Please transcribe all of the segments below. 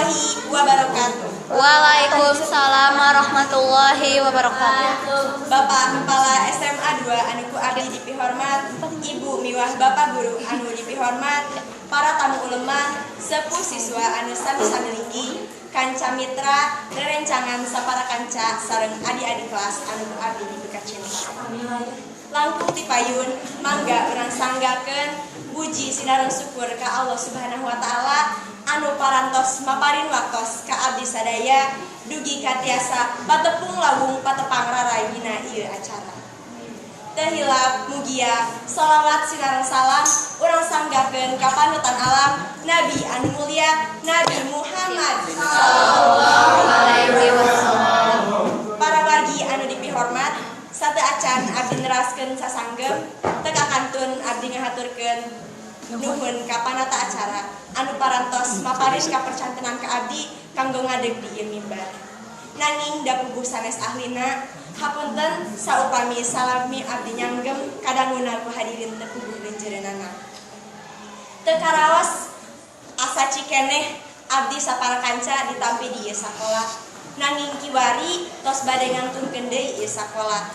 Warahmatullahi wabarakatuh. Waalaikumsalam warahmatullahi wabarakatuh. Bapak Kepala SMA 2 anu ku abdi dipihormat, Ibu miwah Bapak Guru anu dipihormat, para tamu uleman, sepuh siswa anu sami-sami linggih, kanca mitra, rerencangan sapara kanca sareng adi-adi kelas anu ku abdi dipikacinta. Langkung ti payun, mangga urang sanggakeun puji sinareng syukur ka Allah Subhanahu wa Taala anu parantos maparin waktos ka abdi sadaya dugi ka tiasa patepung lawung patepang rarai dina ieu acara. Teu hilap mugia sholawat sinareng salam urang sanggakeun ka panutan alam, Nabi anu mulia, Nabi Muhammad Sallallahu alaihi wasallam. Para wargi anu dipihormat, sateuacan abdi neraskeun sasanggem, teu kakantun abdi ngahaturkeun nuhun ka panata acara anu parantos maparin kapercantenan ka abdi kanggo ngadeg di ieu mimbar. Nanging da puguh sanes ahlina, hapunten saupami salami abdi nyanggem kadanguna ku hadirin teu puguh lenjeureunana. Teu karaos asa cikeneh abdi sapara kanca ditampi di ieu sakola. Nanging kiwari tos bade ngantunkeun deui ieu sakola.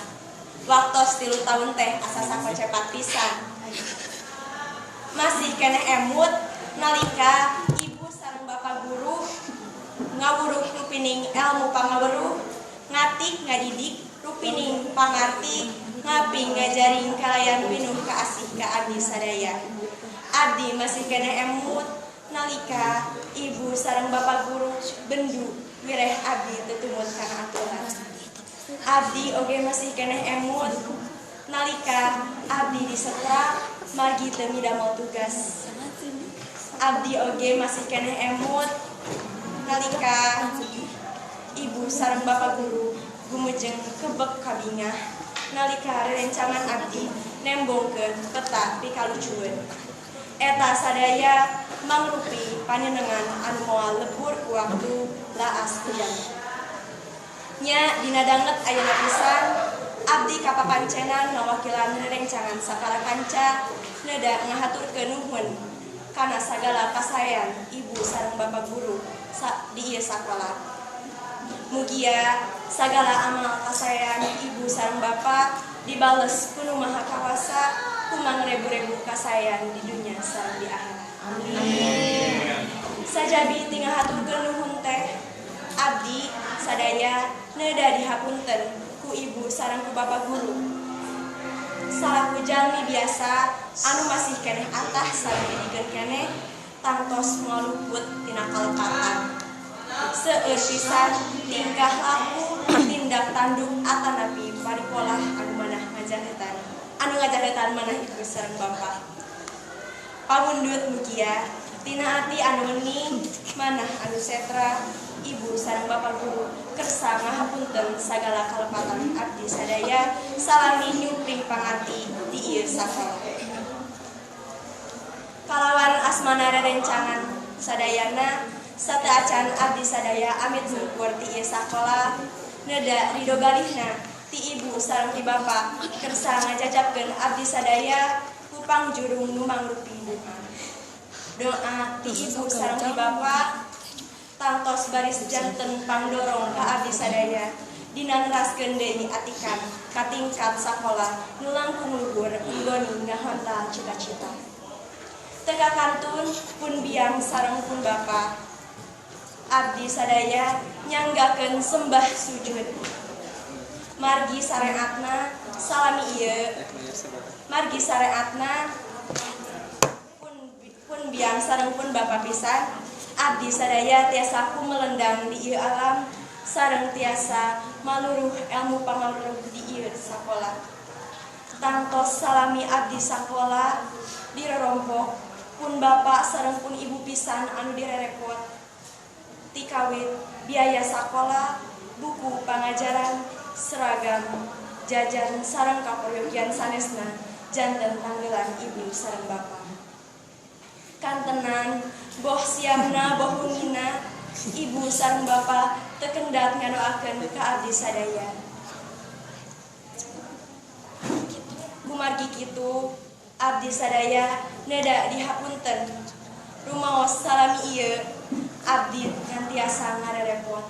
Waktos 3 taun teh asa sakocepat pisan. Masih keneh emut nalika ibu sareng bapak guru ngawuruh rupining elmu pangaweruh, ngatik ngadidik rupining pangarti, ngaping ngajaring kalayan pinuh kaasih ka abdi sadaya. Abdi masih keneh emut nalika ibu sareng bapak guru bendu wireh abdi teu tumut kana aturan. Abdi oge masih keneh emut nalika abdi disetra margi teu midamel tugas. Abdi oge masih keneh emut nalika ibu sareng bapak guru gumujeng kebek kabingah nalika rerencangan abdi nembongkeun peta pikalucueun. Eta sadaya mangrupi panyenengan anu moal lebur ku waktu, laas ku jaman. Nya dina danget ayeuna pisan abdi kapapancenan ngawakilan rerencangan sapara kanca neda ngahaturkeun nuhun kana sagala kasaean ibu sareng bapak guru di ieu sakola. Mugia sagala amal kasaean ibu sareng bapak dibales ku Nu Maha Kawasa ku mangrebu-rebu kasaean di dunya sareng di akhirat. Amin. Sajabi ti ngahaturkeun nuhun teh, abdi sadaya neda dihapunten ku ibu sareng ku bapak guru salaku jalmi biasa anu masih keneh atah sareng didikeun keneh, tangtos moal luput tina kalepatan. Seueur pisan tingkah laku, tindak tanduk atanapi paripolah anu manah ngajahetan, anu ngajahetan manah ibu sareng bapak. Pamundut, mugia tina ati anu wening manah anu setra, ibu sareng bapak guru kersa ngahapunten sagala kalepatan abdi sadaya salami nyuping pangarti di ieu sakola. Kalawan asmana rerencangan sadayana, sateuacan abdi sadaya amit mungkur ti ieu sakola, neda ridho galihna ti ibu sareng ti bapak kersa ngajajabkeun abdi sadaya ku pangjurung nu mangrupi doa. Doa ti ibu sareng ti bapak tangtos baris janten pangdorong ka abdi sadaya dina neraskeun deui atikan ka tingkat sakola nu langkung luhur nggoni ngahontal cita-cita. Teu kakantun pun biang sareng pun bapa, abdi sadaya nyanggakeun sembah sujud margi sareatna salami ieu, margi sareatna pun biang sareng pun bapa pisan, abdi sadaya tiasa kumelendang di ieu alam sareng tiasa maluruh elmu pangaweruh di ieu sakola. Tangtos salami abdi sakola dirorompok pun bapak sareng pun ibu pisan anu direrepot tikawit biaya sakola, buku pangajaran, seragam, jajan sareng kaperyogian sanesna janten tanggelan ibu sareng bapa. Kantenan boh siangna boh wengina, ibu sareng bapa teu kendat ngadoakeun ka abdi sadaya. Kumargi kitu, abdi sadaya neda dihapunten rumaos salami ieu abdi ngantos. tiasa ngarerepot.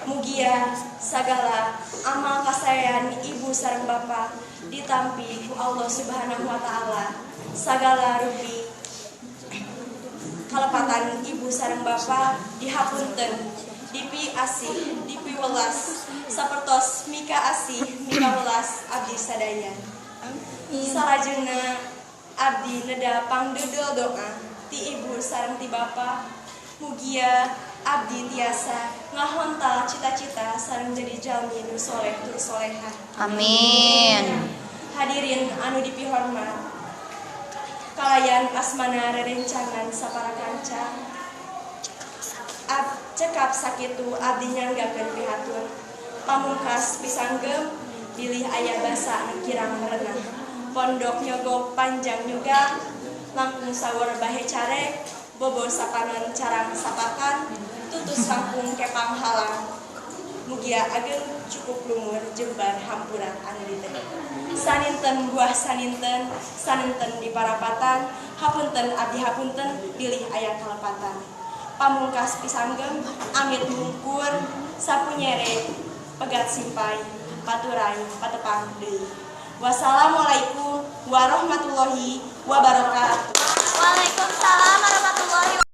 Mugia sagala amal kasaean ibu sareng bapa ditampi ku Allah Subhanahu wa taala. Sagala rupi kalepatan ibu sareng bapa dihapunten, dipi asih, dipi welas, sapertos mika asih, mika welas abdi sadaya. Salajengna abdi neda pangdeudeuh doa ti ibu sareng ti bapa, mugia abdi tiasa ngahontal cita-cita sareng jadi jalmi nu soleh tur solehah. Amin. Hadirin anu dipihormat, kalayan asmana rerencangan sapara kanca, cekap sakitu abdi nyanggakeun pihatur. Pamungkas pisanggem bilih aya basa anu kirang merenah. Pondok nyogok panjang nyugang, langkung sawur bahe carek, bobo sapanon carang sapakan, tutus langkung kepang halang. Mugia ageng cukup lumur jembar hampura anu diteh. Saninten buah saninten, saninten di parapatan, hapunten abdi hapunten bilih aya kalepatan. Pamungkas pisanggem amit mungkur, sapu nyere, pegat simpai, paturai, patepang deui. Wassalamualaikum warahmatullahi wabarakatuh. Waalaikumsalam warahmatullahi.